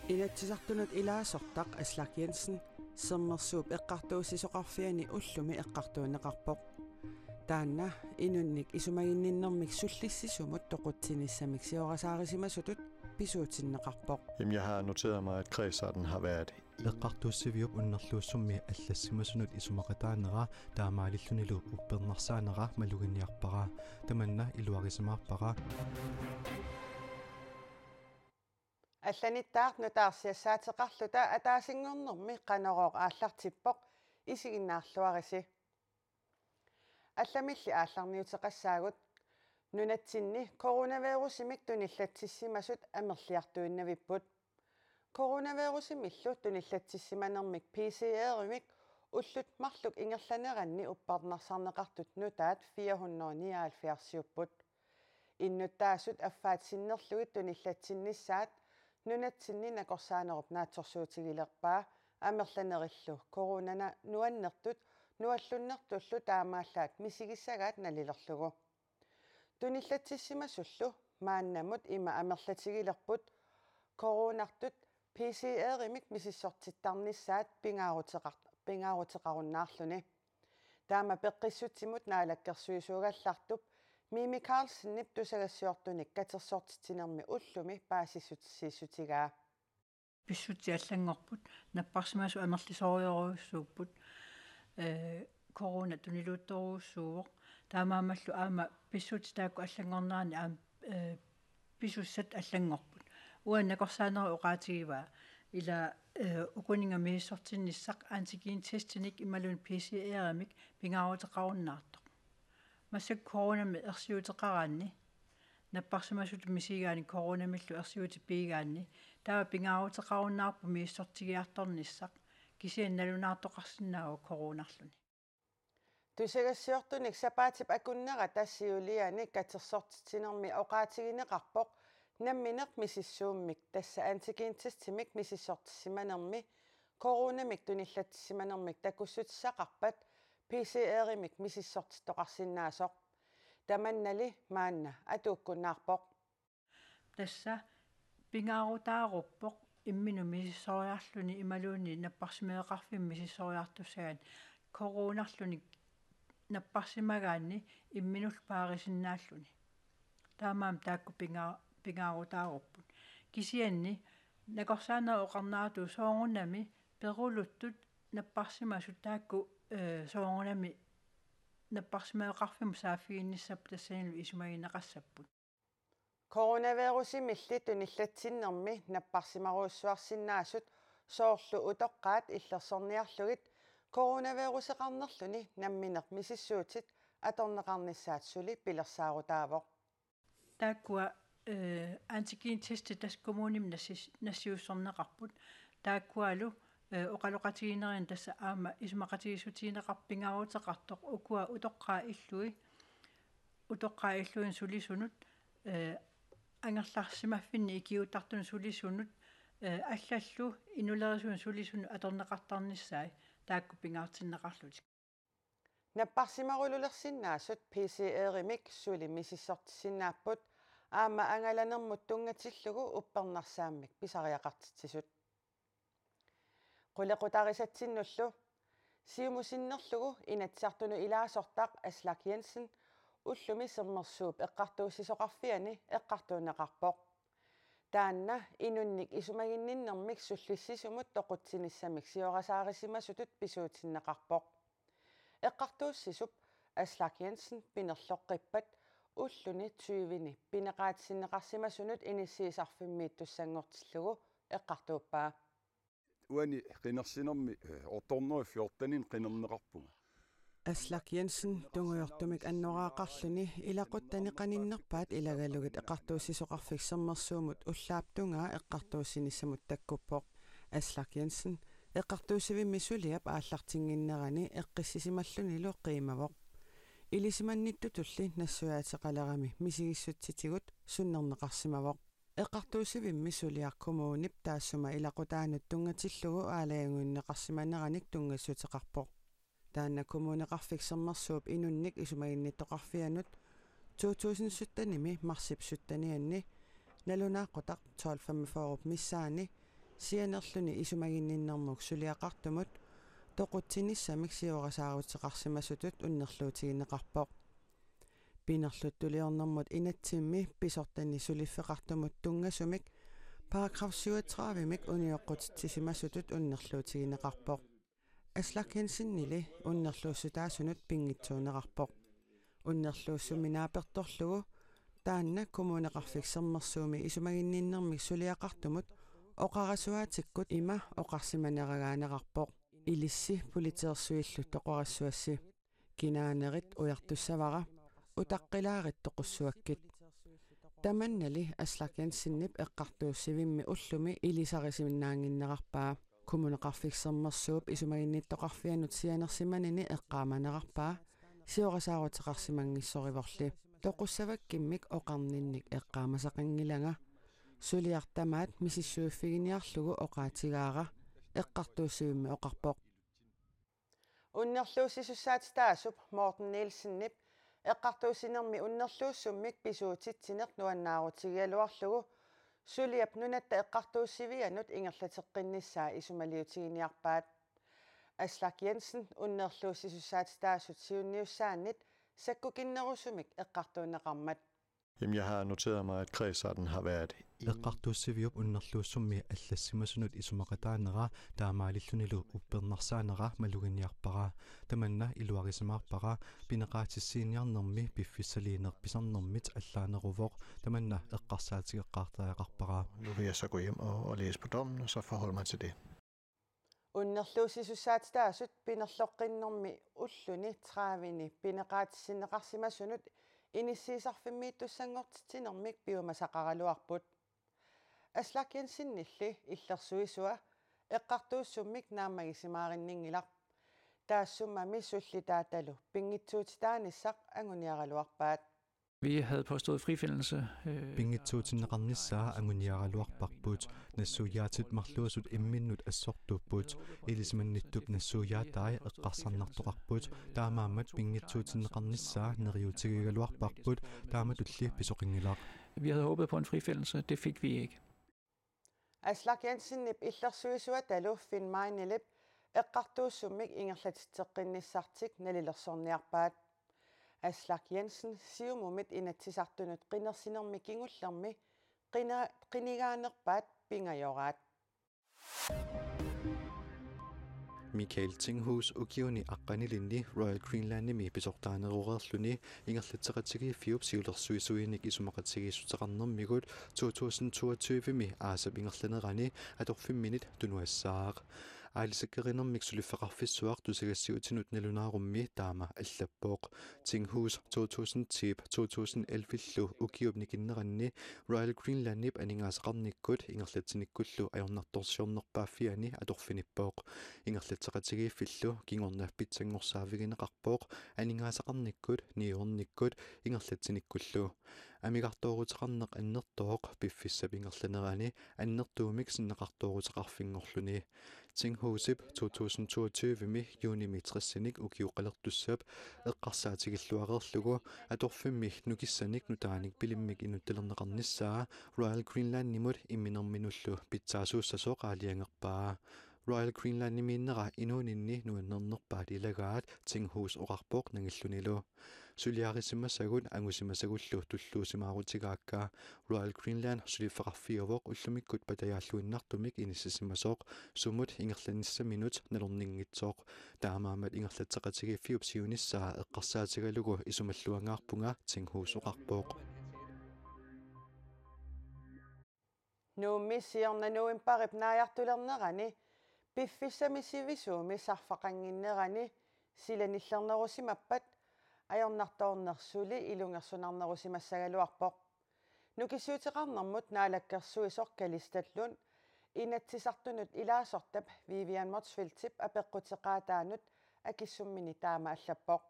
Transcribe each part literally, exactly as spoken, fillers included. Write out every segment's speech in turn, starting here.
Inatsisartunut ilaasortaq Aslak Jensen Sermersuup Eqqartuussisoqarfiani ullumi eqqartuunneqarpoq. Taanna inunnik isumaginninnermik sullissisumut toqutsinissamik siorasaarisimasutut pisuutinneqarpoq. Jamen, jeg har noteret mig, at kredsretten har været i. Eqqartuussiviup unnerluussummi allassimasunut isumaqataanera taamaalillunilu uppernarsaanera maluginiarpara. Tamanna iluarisimaarpara. Allanittaaq nutaarsiassaateqarluta ataasinngornermi Qanorooq aallartippoq, isiginnaarluarisi. Allamilli aallarniuteqassaagut. Nunatsinni coronavirusimik tunillatsissimasut amerliartuinnavipput. Coronavirusimillu tunillatsissimanermik P C R-imik ullut marluk ingerlaneranni uppernarsarneqartut nutaat fire hundrede nioghalvfjerds-iupput. Innuttaasut affaat sinnerlugit tunillatsinnissaat nunatsinni nakorsaanerup naatsorsuutigilerpaa, amerlanerillu coronanut nuannertut nuallunnertullu taamaallaat misigissagaat nalilerlugu. Tunillatsissimasullu maannamut ima amerlatigilerput coronartut P C R-imik misissortittarnissaat pingaaruteqar-, pingaaruteqarunnaarluni. Taama peqqissutsimut naalakkersuisuugallartup Mimi Karlsenip tusagassiortunik katersortitsinermi ullumi paasissutissiissutigaa. Pissutsit allanngorput, napparsimasut amerlisorujorujussuupput, ee, corona tuniluuttorujussuuvoq. Taamaammallu aamma pissutsit taakku allanngorneranni aamma, ee, pisussat allanngorput. Uani nakorsaanerup oqaatigivaa ila, ee, ukuninnga misissortinnissaq antigentestinik imaluunniit P C R-imik pingaaruteqarunnaartoq. Massakkut coronamik ersiuteqaraanni, napparsimasutut misigigaanni coronamillu ersiutip pigigaanni, taava pingaaruteqarunnaarpoq misissortigiartornissaq, kisianni nalunaartoqarsinnaavoq coronarluni. Tusagassiortunik sapaatip akunnerata siuliani katersortitsinermi oqaatigineqarpoq nammineq misissuummik, tassa antigentestimik misissortissimanermi coronamik tunillatsissimanermik takussutissaqarpat P C R-imik misissortittoqarsinnaasoq. Tamannali maanna atuukkunnaarpoq. Tassa pingaarutaaruppoq imminut misissoriarluni imaluunniit napparsimaveqarfimmik misissoriartussagaanni, coronarluni napparsimagaanni imminullu paarisinnaalluni. Taamaammat taakku pinga-, pingaarutaarupput. Kisianni nakorsaanerup oqarneratut soorunami peruluttut napparsimasut taakku, ee, soorunami napparsimaveqarfimmut saaffiginnissapput tassanilu isumagineqassapput. Coronavirusimilli tunillatsinnermi napparsimarujussuarsinnaasut soorlu utoqqaat illersorniarlugit coronaviruseqarnerluni nammineq misissuutit atorneqarnissaat suli pilersaarutaavoq. Taakkua, ee, antigentestit tassa kommunimi nassis-, nassiussorneqarput. Taakkualu, ee, oqaloqatigiinnerini tassa aamma isumaqatigiissutigineqarpoq pingaaruteqartoq ukua utoqqaat illui, utoqqaat illuinnut sulisunut, ee, angerlarsimaffinni ikiuuttartunut sulisunut, ee, allallu inulerisunik sulisunut atorneqartarnissaat taakku pingaartinneqarlutik. Napparsimarululersinnaasut P C R-imik suli misissortissinnaapput, aamma angalanermut tunngatillugu uppernarsaammik pisariaqartitsisut. Qulequtarisatsinnullu. Siumut sinnerlugu Inatsisartunut ilaasortaq Aslak Jensen ullumi Sermersuup Eqqartuussisoqarfiani eqqartuunneqarpoq. Taanna inunnik isumaginninnermik sullissisumut toqutsinissamik siorasaarisimasutut pisuutinneqarpoq. Eqqartuussisup Aslak Jensen pinerloqqippat ulluni tyveni pineqaatissinneqarsimasunut inissiisarfimmiittussanngortillugu eqqartuuppaa. Uani qinersinermi, eh, otte hundrede og fjorten qinerneqarpunga. Aslak Jensen tungujortumik annoraaqarluni ilaquttani qaninnerpaat ilagalugit Eqqartuussisoqarfik Sermersuumut ullaap tungaa eqqartuussinissamut takkuppoq. Aslak Jensen eqqartuussivimmi suliap aallartinnginnerani eqqissisimallunilu qiimavoq. Ilisimannittutulli nassuiaateqalerami misigissutsitigut sunnerneqarsimavoq. Eqqartuussivimmi suliaq kommunip taassuma ilaqutaanut tunngatillugu aalajangiunneqarsimaneranik tunngassuteqarpoq. Taanna Kommuneqarfik Sermersuup inunnik isumaginnittoqarfianut to tusind syttenimi marsip syttenianni nalunaaquttap tolv femogfyrrep missaani Sianerluni isumaginninnermut suliaqartumut toqutsinissamik siorasaaruteqarsimasutut unnerluutigineqarpoq. Pinerluttuliornermut inatsimmi pisortani suliffeqartumut tunngasumik paragraf syvogtredive-mik unioqqutitsisimasutut unnerluutigineqarpoq. Aslak Jensenili unnerluussutaasunut pinngitsuuneqarpoq. Unnerluussummi naapertorlugu taanna Kommuneqarfik Sermersuumi isumaginninnermik suliaqartumut oqarasuaatikkut ima oqarsimaneragaaneqarpoq: Ilissi politeersuillu toqorassuassi. Kinaanerit ujartussavara, utaqqilaarit toqussuakkit. Tamannali Aslak Jensenip eqqartuussivimmi ullumi ilisarisinnaannginnerarpaa. Kommuneqarfik Sermersuup isumaginnittoqarfianut sianersimanini eqqaamanerarpaa siorasaaruteqarsimanngissorivulli. Toqussavakkimmik oqarninnik eqqaamasaqanngilanga. Suliaq tamaat misissuiffiginiarlugu oqaatigaara, eqqartuussivimmi oqarpoq. Unnerluussisussaatitaasup Morten Nielsenip eqqartuussinermi unnerluussummik pisuutitsineq nuannaarutigigaluarlugu suliap nunatta eqqartuussivianut ingerlateqqinnissaa isumaliutiginiarpaat. Aslak Jensen unnerluussisussaatitaasut siunniussaannit sakkukinnerusumik eqqartuunneqarmat. Jamen, jeg har noteret mig, at kredsretten har været enig. Eqqartuussiviup unnerluussummi allassimasunut isumaqataanera taamaalillunilu uppernarsaanera maluginiarpara. Tamanna iluarisimaarpara, pineqaatissiiniarnermi piffissaliineq pisarnermit allaaneruvoq, tamanna eqqarsaatigeqqaartariaqarpara. Nu vil jeg så gå hjem og, og læse på dommen, og så forholde mig til det. Unnerluussisussaatitaasut pinerloqqinnermi ulluni tredive-ni pineqaatissinneqarsimasunut inissiisarfimmiittussanngortitsinermik piumasaqaraluarput. Aslak Jensenilli illersuisua eqqartuussummik naammagisimaarinninngilaq. Taassummami sullitaatalu pinngitsuutitaanissaq anguniaraluarpaat. Vi havde påstået frifindelse, øh, Pinngitsuutinneqarnissaa anguniaraluarparput, nassuiaatit marluusut imminnut assortuupput, ilisimannittup nassuiaatai eqqarsarnartoqarput, taamaammat pinngitsuutinneqarnissaa neriuutigigaluarparput, taamatulli pisoqanngilaq. Vi havde håbet på en frifindelse, det fik vi ikke. Aslak Jensenip illersuisuatalu Finn Meinelip eqqartuussummik ingerlatitseqqinnissartik nalilersorniarpaat. Aslak Jensen Siumumit Inatsisartunut qinersinermi kingullermi qina-, qinigaanerpaat pingajoraat. Michael Tinghus ukiuni aqqanilinni Royal Greenlandimi pisortaanerureerluni ingerlatseqatigiiffiup siulersuisuinik isumaqatigiissuteqarnermigut to tusind toogtyve-mi aasap ingerlanerani atorfimminit tunuassaaq. Aalisakkerinermik suliffeqarfissuaq tusagassiuutinut nalunaarummi taama allappoq. Tinghus to tusind ti-p to tusind elleve-illu ukiup nikinneranni Royal Greenlandip aningaasaqarnikkut ingerlatsinikkullu ajornartorsiornerpaaffiani atorfinippoq. Ingerlatseqatigiiffillu kingorna pitsanngorsaavigineqarpoq aningaasaqarnikkut, niuernikkut ingerlatsinikkullu. Amigartooruteqarneq annertooq piffissap ingerlanerani annertuumik sinneqartooruteqarfinngorluni. Tinghusip to tusind toogtyve-mi juunimi tresinik ukioqalertussap eqqarsaatigilluareerlugu atorfimmi nukissanik nutaanik pilimmik inuttalerneqarnissaa Royal Greenlandimut imminerminullu pitsaasuussasoq aalajangerpaa. Royal Greenlandimiinnera inuuninni nuannernerpaat ilagaat, Tinghus oqarpoq nangillunilu. Suliarisimasagut angusimasagullu tulluusimaarutigaakka. Royal Greenland suliffeqarfiuvoq ullumikkut patajaalluinnartumik inissisimasoq, sumut ingerlanissaminut nalorninngitsoq. Taamaammat ingerlatseqatigiiffiup siunissaa eqqarsaatigalugu isumalluangaarpunga, Tinghus oqarpoq. Nuummi siorna novembarip naajartulernerani piffissami sivisuumi sarfaqannginnerani silanillernerusimappat ajornartoorneq suli ilungersunarnerusimassagaluarpoq. Nukissiuteqarnermut naalakkersuisoq Kalistat Lund Inatsisartunut ilaasortap Vivian Motzfeldtip apeqquteqaataanut akissummini taama allappoq.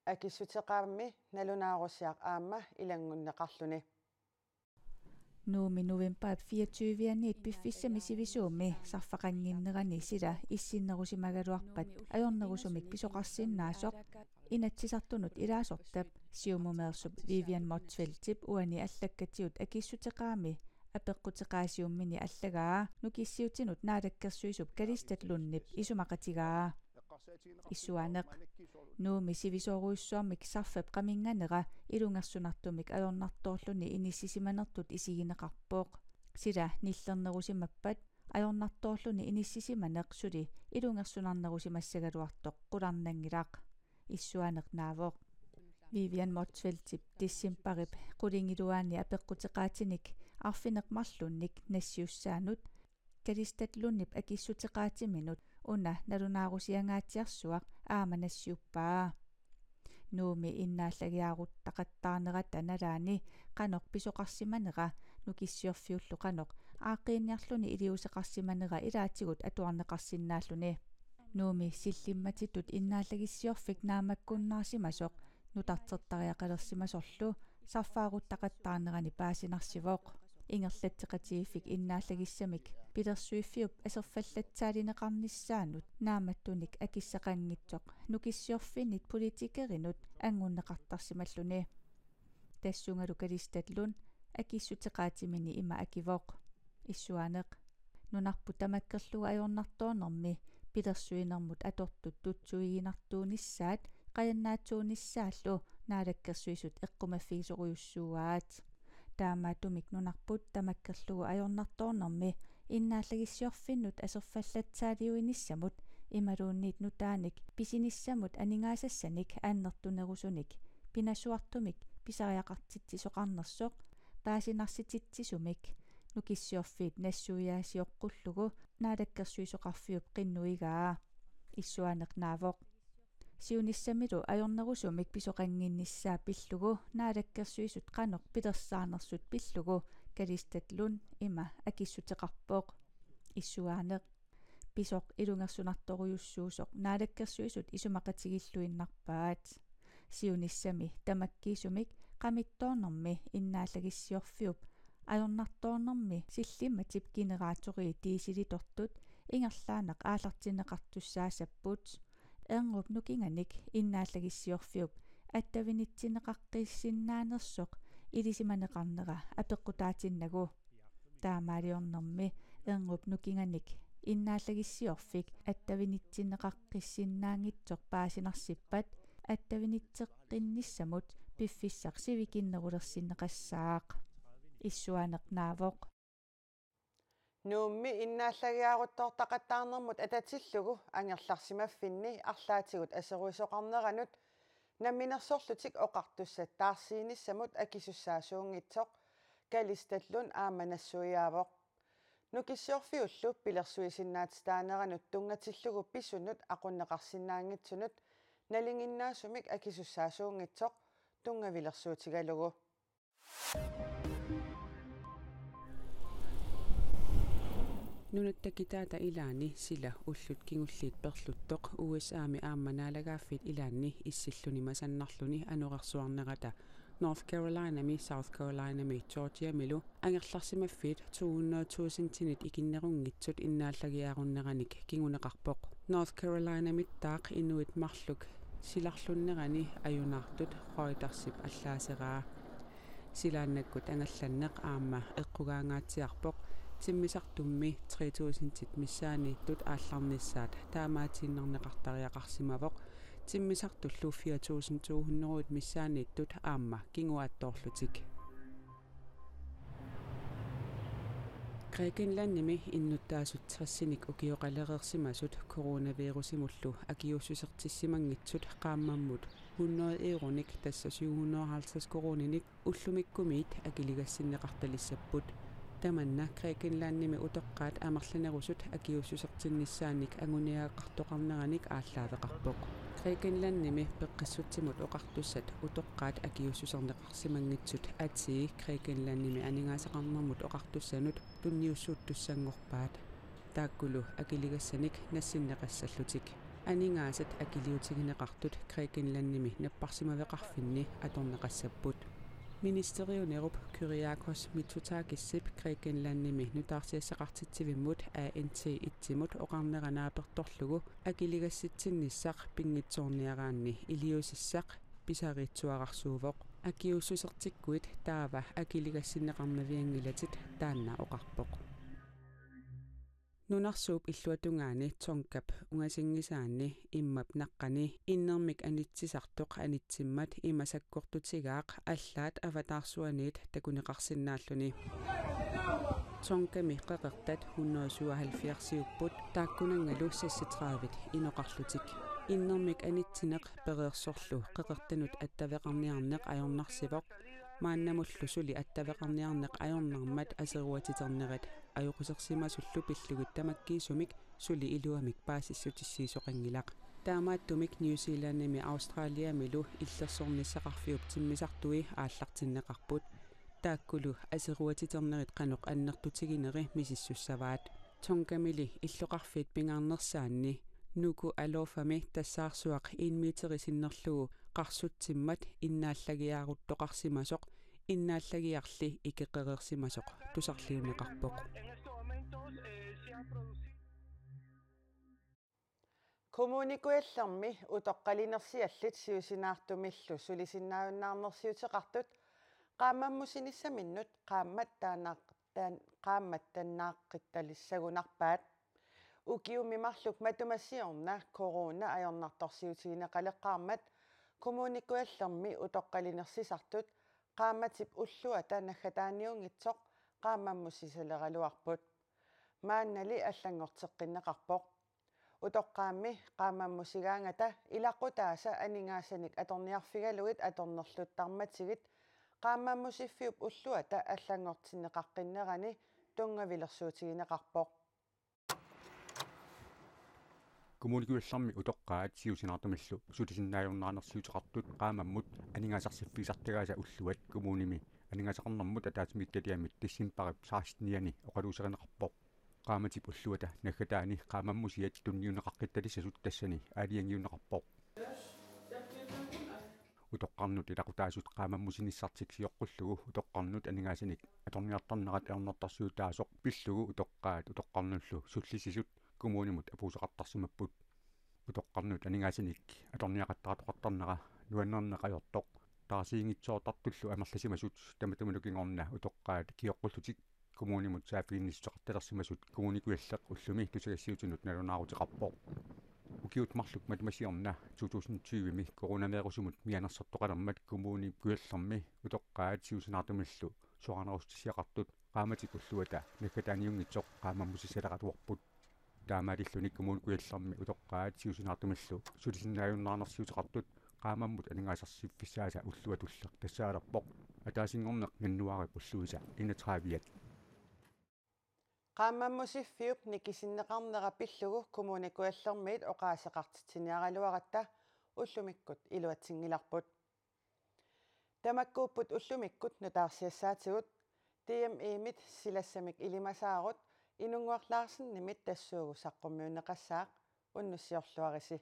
Akissuteqarami nalunaarusiaq aamma ilanngunneqarluni. Nuummi novembarip fireogtyve-aniit piffissami sivisuumi sarfaqannginnerani sila issinnerusimagaluarpat ajornerusumik pisoqarsinnaasoq Inatsisartunut ilaasortap Siumumeersup Vivian Motzfeldtip uani allakkatigut akissuteqarami apeqquteqaasiummini allagaa nukissiutinut naalakkersuisup Kalistat Lundip isumaqatigaa. Issuaaneq: Nuummi sivisoorujussuarmik sarfap qaminnganera ilungersunartumik ajornartoorluni inissisimanertut isigineqarpoq. Sila nillernerusimappat ajornartoorluni inissisimaneq suli ilungersunarnerusimassagaluartoq qularnanngilaq. Issuaaneq naavoq: Vivian Motzfeldtip decembarip qulingiluaani apeqquteqaatinik arfineq-marlunnik nassiussaanut Kalistat Lundip akissuteqaatiminut una nalunaarusiangaatsiarsuaq aamma nassiuppaa. Nuummi innaallagiaaruttaqattaarnerata nalaani qanoq pisoqarsimanera nukissiorfiullu qanoq aaqqiiniarluni iliuuseqarsimanera ilaatigut atuarneqarsinnaalluni. Nuummi sillimmatitut innaallagissiorfik naammakkunnaarsimasoq nutartertariaqalersimasorlu sarfaaruttaqattaarnerani paasinarsivoq. Ingerlatseqatigiiffik innaallagissamik pilersuiffiup aserfallatsaalineqarnissaanut naammattunik akissaqanngitsoq nukissiorfinnit politikerinut anngunneqartarsimalluni. Tassungalu Kalistat Lund akissuteqaatimini ima akivoq: Issuaaneq: Nunarput tamakkerlugu ajornartoornermi pilersuinermut atortut tutsuiginartuunissaat qajannaatsuunissaallu naalakkersuisut eqqumaffigisorujussuuaat. Taamaattumik nunarput tamakkerlugu ajornartoornermi innaallagissiorfinnut aserfallatsaaliuinissamut imaluunniit nutaanik pisinissamut aningaasassanik annertunerusunik pinasuartumik pisariaqartitsisoqarnersoq paasinarsititsisumik nukissiorfiit nassuiaasioqqullugu naalakkersuisoqarfiup qinnuigaa. Issuaaneq naavoq: Siunissamilu ajornerusumik pisoqannginnissaa pillugu naalakkersuisut qanoq pilersaanersut pillugu Kalistat Lund ima akissuteqarpoq. Issuaaneq: Pisoq ilungersunartorujussuusoq naalakkersuisut isumaqatigilluinnarpaat. Siunissami tamakkiisumik qamittoornermi innaallagissiorfiup ajornartoornermi sillimmatip generatori dieselitortut ingerlaannaq aallartinneqartussaassapput. Erngup nukinganik innaallagissiorfiup attavinitsinneqaqqissinnaanersoq ilisimaneqarnera apeqqutaatinnagu. Taamaaliornermi erngup nukinganik innaallagissiorfik attavinitsinneqaqqissinnaanngitsoq paasinarsippat attavinitseqqinnissamut piffissaq sivikinnerulersinneqassaaq. Issuaaneq naavoq: Nuummi innaallagiaaruttoortaqattaarnermut atatillugu angerlarsimaffinni arlaatigut aseruisoqarneranut namminersorlutik oqartussat taarsiinissamut akisussaasuunngitsoq Kalistat Lund aamma nassuiaavoq. Nukissiorfiullu pilersuisinnaatitaaneranut tunngatillugu pisunut aqunneqarsinnaanngitsunut nalinginnaasumik akisussaasuunngitsoq tunngavilersuutigalugu. Nunatta kitaata ilaanni sila ullut kingulliit perluttoq U S A-mi aamma naalagaaffiit ilaanni issilluni masannarluni anorersuarnerata North Carolinami, South Carolinami, Georgiamilu angerlarsimaffiit to hundrede tusindinit ikinnerunngitsut innaallagiaarunneranik kinguneqarpoq. North Carolinamittaaq inuit marluk silarlunnerani ajunaartut Reutersip allaaseraa. Silaannakkut angallanneq aamma eqqugaangaatsiarpoq, timmisartummi tre tusindit missaanniittut aallarnissaat taamaatiinnarneqartariaqarsimavoq, timmisartullu fire tusind to hundrede missaanniittut aamma kinguaattoorlutik. Grækenlandimi innuttaasut tresinik ukioqalereersimasut coronavirusimullu akiuussusertissimanngitsut qaammammut hundrede euronik, tassa syv hundrede og halvtreds koruuninik, ullumikkumiit akiligassinneqartalissapput. Tamanna Grækenlandimi utoqqaat amerlanerusut akiuussusertinnissaannik anguniagaqartoqarneranik aallaaveqarpoq. Grækenlandimi peqqissutsimut oqartussat utoqqaat akiuussuserneqarsimanngitsut atii Grækenlandimi aningaasaqarnermut oqartussanut tunniussuuttussanngorpaat. Taakkulu akiligassanik nassinneqassallutik. Aningaasat akiliutigineqartut Grækenlandimi napparsimaveqarfinni atorneqassapput. Ministeriunerup Kyriakos Mitsotakisip Grækenlandimi nutaarsiassaqartitsivimmut A N T et-imut oqarnera naapertorlugu akiligassitsinnissaq pinngitsoorniaraanni iliuusissaq pisariitsuararsuuvoq. Akiuussusertikkuit taava akiligassinneqarnavianngilatit, taanna oqarpoq. Nunarsuup illuatungaani Tongap ungasinngisaani immap naqqani innermik anitsisartoq anitsimmat ima sakkortutigaaq allaat avataarsuaniit takuneqarsinnaalluni. Tongami qeqertat hundrede syvoghalvfjerds-iupput, taakkunanngalu seksogtredive inoqarlutik. Innermik anitsineq pereersorlu qeqertanut attaveqarniarneq ajornarsivoq, maannamullu suli attaveqarniarneq ajornarmat aseruatiternerat ajoqusersimasullu pillugit tamakkiisumik suli iluamik paasissutissiisoqanngilaq. Taamaattumik New Zealandimi Australiamilu illersornissaqarfiup timmisartui aallartinneqarput. Taakkulu aseruatiternerit qanoq annertutigineri misissussavaat. Tongamili illoqarfiit pingaarnersaanni Nuku Alofami tassaarsuaq en meteri sinnerlugu qarsutsimmat innaallagiaaruttoqarsimasoq, innaallagiarli ikeqereersimasoq tusarliunneqarpoq. Kommune Kujallermi utoqqalinersiallit siusinaartumillu sulisinnaajunnaarnersiuteqartut qaammammusinissaminnut qaammat taanna-, taan-, qaammat taannaaqqittalissagunarpaat. Ukiummi marluk matuma siorna corona ajornartorsiutigineqaleqqaarmat Kommune Kujallermi utoqqalinersisartut qaammatip ulluata naggataaniunngitsoq qaammammusisaleraluarput. Maannali allanngorteqqinneqarpoq. Utoqqaammi qaammammusigaangata ilaqutaasa aningaasanik atorniarfigalugit atornerluttarmatigit qaammammusiffiup ulluata allanngortinneqaqqinnerani tunngavilersuutigineqarpoq. Kommune Kujallermi utoqqaat siusinaartumillu sulisinnaajunnaarnersiuteqartut qaammammut aningaasarsiffissartagaasa ulluat kommunimi aningaasaqarnermut ataatsimiititaliami decembarip sekstenianni oqaluuserineqarpoq. Qaammatip ulluata naggataani qaammammusiat tunniunneqaqqittalissasoq tassani aalajangiunneqarpoq. Utoqqarnut ilaqutaasut qaammammusinissartik sioqqullugu utoqqarnut aningaasanik atorniartarnerat ajornartorsiutaasoq pillugu utoqqaat utoqqarnullu sullissisut kommunimut apuusseqartarsimapput. Utoqqarnut aningaasanik atorniaqattaartoqartarnera nuannerneq ajortoq taarsiinngitsoortartullu amerlasimasut tamatuma kingorna utoqqaat kioqqullutik kommunimut saaffiginnissuteqartalersimasut Kommune Kujalleq ullumi tusagassiuutinut nalunaaruteqarpoq. Ukiut marluk matuma siorna to tusind tyve-mi coronavirusimut mianersortoqalermat Kommune Kujallermi utoqqaat siusinaartumillu soraarnerussutissiaqartut qaammatip ulluata naggataaniunngitsoq qaammammusisaleraluarput. Taamaalilluni Kommune Kujallermi utoqqaat siusinaartumillu sulisinnaajunnaarnersiuteqartut qaammammut aningaasarsiffissaasa ulluat tulleq tassaalerpoq, ataasinngorneq januaarip ulluisa enogtredive-at. Qaammammusiffiup nikisinneqarnera pillugu Kommune Kujallermiit oqaaseqartitsiniaraluaratta ullumikkut iluatsinngilarput. Tamakkuupput ullumikkut nutaarsiassaatigut. D M E-mit silassamik ilimasaarut Inunnguaq Larsenimit tassuugu saqqummiunneqassaaq, unnussiorluarisi.